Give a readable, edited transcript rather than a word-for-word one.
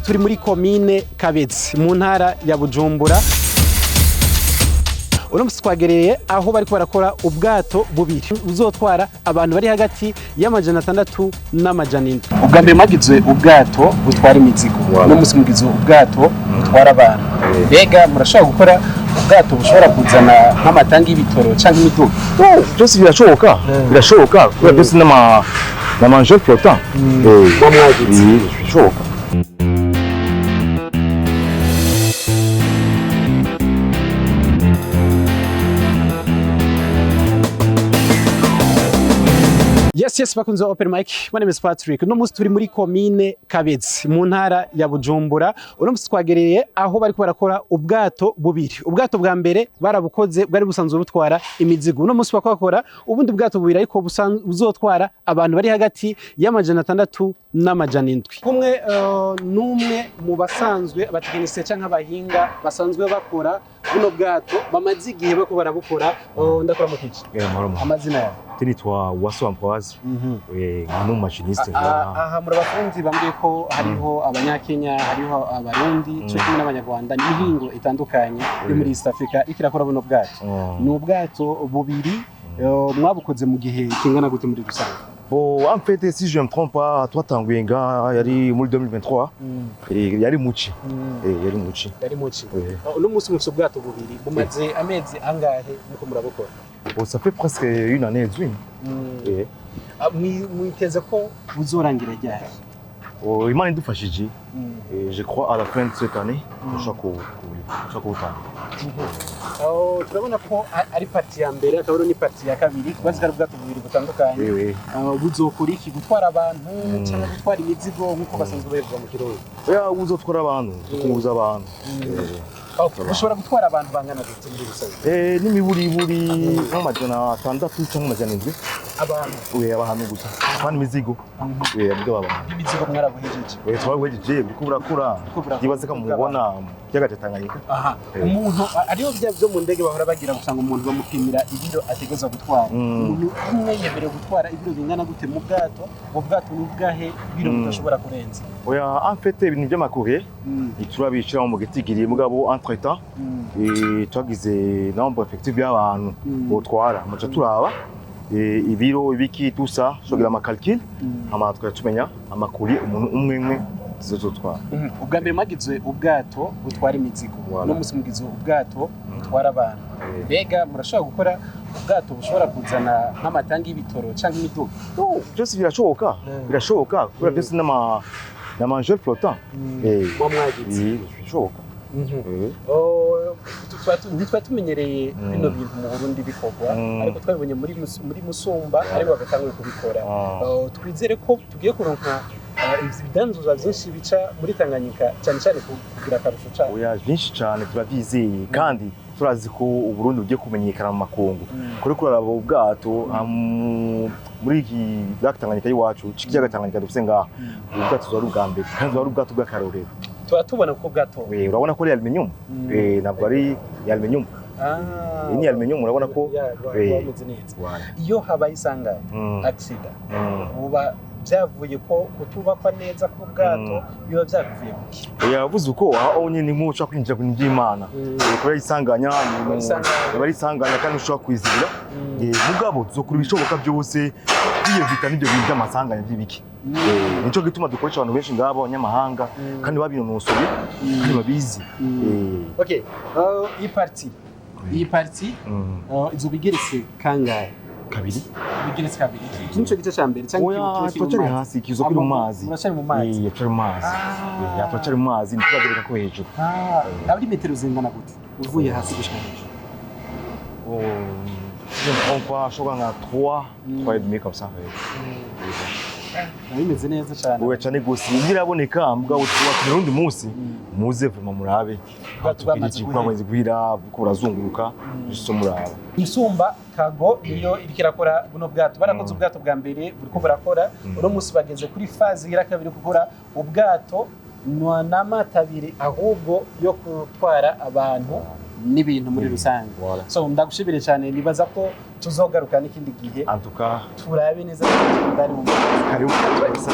Mic, turi muri komine Kabezi mu ntara ya Bujumbura. Uno musi twagereye aho bariko barakora ubwato bubiri buzotwara abantu bari hagati y'600 n'700. Ubwa mbere mwagize ubwato butwara imizigo, uno musi mugize ubwato butwara abantu. Mbega murashobora gukora ubwato bushobora kuzana nk'amatangi y'ibitoro canke imiduga? Byose birashoboka, birashoboka kubera byose n'ama engin flottant. Muba mwagize. Birashoboka. Yes, bakunze Open Mic. My name is Patrick. Uno musi turi muri komine Kabezi mu ntara ya Bujumbura. Uno musi twagereye aho bariko barakora ubwato bubiri. Ubwato bwa mbere barabukoze, bwari busanzwe butwara imizigo. Uno musi bakora ubundi bwato bubiri, ariko buzotwara abantu bari hagati y'600 n'700. Kumwe n'umwe mu basanzwe abatekinisiye canke abahinga basanzwe bakora buno bwato, bamaze igihe bariko barabukora. Ndakora mu kici. Amazina yawe? Nitwa Waso Ambroise, ni umumachiniste. Aha muri abafundi bambwiye ko hariho Abanyakenya, hariho Abarundi cyo kimwe n'Abanyarwanda n'imihingo itandukanye yo muri East Africa iriko irakora buno bwato. Ni ubwato bubiri, mwabukoze mu gihe kingana gute muri rusange? Bon, en fait, si je ne me trompe pas, twatanguye nga yari muri 2023, yari muci. Yari muci. Yari muci. Uno munsi mufise ubwato bubiri, bumaze amezi angahe muko murabukora? Bon, ça fait presque une année et demie. Ah, mwiteze ko buzorangira ryari? Oh, Imana idufashije, je crois à la fin de cette année dushobora kuwutanga. Oh, turabona ko ari partie ya mbere, akaba ari ni partie ya kabiri, kubazi ko ari ubwato bubiri butandukanye. Oui. Buzokora iki? Gutwara abantu cyangwa gutwara imizigo nk'uko basanzwe babivuga mu Kirundi? Oya, uzotwara abantu, kuza abantu. Bushobora gutwara abantu bangana gute muri rusange? N'imiburiburi nk'600 cyangwa 700. Abantu? We, abantu gusa, kandi imizigo. Mugabo abantu. Imizigo mwarabuhejeje? We, twabuhejeje, buriko burakura. Buriko burakura. Ndibaze ko mubona ikiyaga ca Tanganyika. Aha. Umuntu ariyo bya byo mu ndege bahora bagira, gusanga umuntu bamupimira ibiro ategerezwa gutwara. Umuntu umwe yemerewe gutwara ibiro bingana gute mu bwato? Ubwo bwato ni ubwahe ibiro budashobora kurenza? Oya, en fait, ibintu vy'amakure turabishira mu gitigiri, mugabo entre temps twagize nombre effectif y'abantu botwara, muca turaba ibiro ibiki tusa tugira ama calcul, hama tukajya tumenya amakuri umuntu umwe umwe zizotwara. Ubwa mbere mwagize ubwato butwara imizigo, uno musi mugize ubwato butwara abantu. Mbega murashobora gukora ubwato bushobora kuzana nk'amatangi y'ibitoro canke imiduga? Byose birashoboka, birashoboka kubera byose n'ama engin flottant. Muba mwagize. Birashoboka. Oh, ntitwari tumenyereye bino bintu mu Burundi bikorwa, ariko twabibonye muri Musumba, aribo bagatanguye kubikora. Oh, twizere ko tugiye kuronka ibidanzuzwa vyinshi bica muri Tanganyika, cyane cyane kugira akarusho cane. Oya, byinshi cyane, turabyizeye kandi turazi ko Uburundi bugiye kumenyekana mu makungu. Kuri kuraraba ubwato muri iki lac Tanganyika y'iwacu, ikiyaga Tanganyika dufise ngaha, ubu bwato buba ari ubwa mbere kandi buba ari ubwato bw'akarorero. Tuba tubona ko bwato Urabona ko ari aluminium. Ntabwo ari aluminium. Iyi ni aluminium, urabona ko Ya, buba bumeze neza. Voilà. Iyo habaye isanganya, accident, buba byavuye ko kutubakwa neza k'ubwato, biba byavuye kuki? Yavuze uko aho nyine nk'uko ushobora kwinjira ku bintu by'Imana. Kubera isanganya, Isanganya. Aba ari isanganya kandi ushobora kwizibira. Mugabo tuzokora ibishoboka byose twiyevita n'ibyo bintu by'amasanganya by'ibiki. Nico gituma dukoresha abantu benshi ngabo abanyamahanga kandi babinonosoye kandi babizi. Okay, iyi partie izoba igeretse kangahe? Kabiri. Bigeretse kabiri. Iki nico gice ca mbere canke Oya, kiba kiri mu turacari mazi? hasi, kizo kiri mu mazi. Muracari mu mazi. Turacari mu mazi. Turacari mu mazi, ntituragereka ko hejuru. Ah, ari metero zingana gute uvuye hasi gushika hejuru? Oh, si je ne me trompe pas, je crois nka 3, 3 et demi comme ça. Biba bimeze neza cane. Oya, cane gose, biraboneka, mugabo tuba urundi munsi muze vraiment murabe. Ubwato bwamaze guhera. Bwamaze guhera, buriko burazunguruka, juste muraba. Musumba Cargo niyo iriko irakora buno bwato. Barakoze ubwato bwa mbere, buriko burakora. Uno munsi bageze kuri phase igira kabiri, gukora ubwato n'amato abiri ahubwo yo gutwara abantu n'ibintu muri rusange. Voilà. So ndagushimire cyane, nibaza ko tuzogaruka n'ikindi gihe En tout cas, turabe neza ko ndari mu karibu kabisa.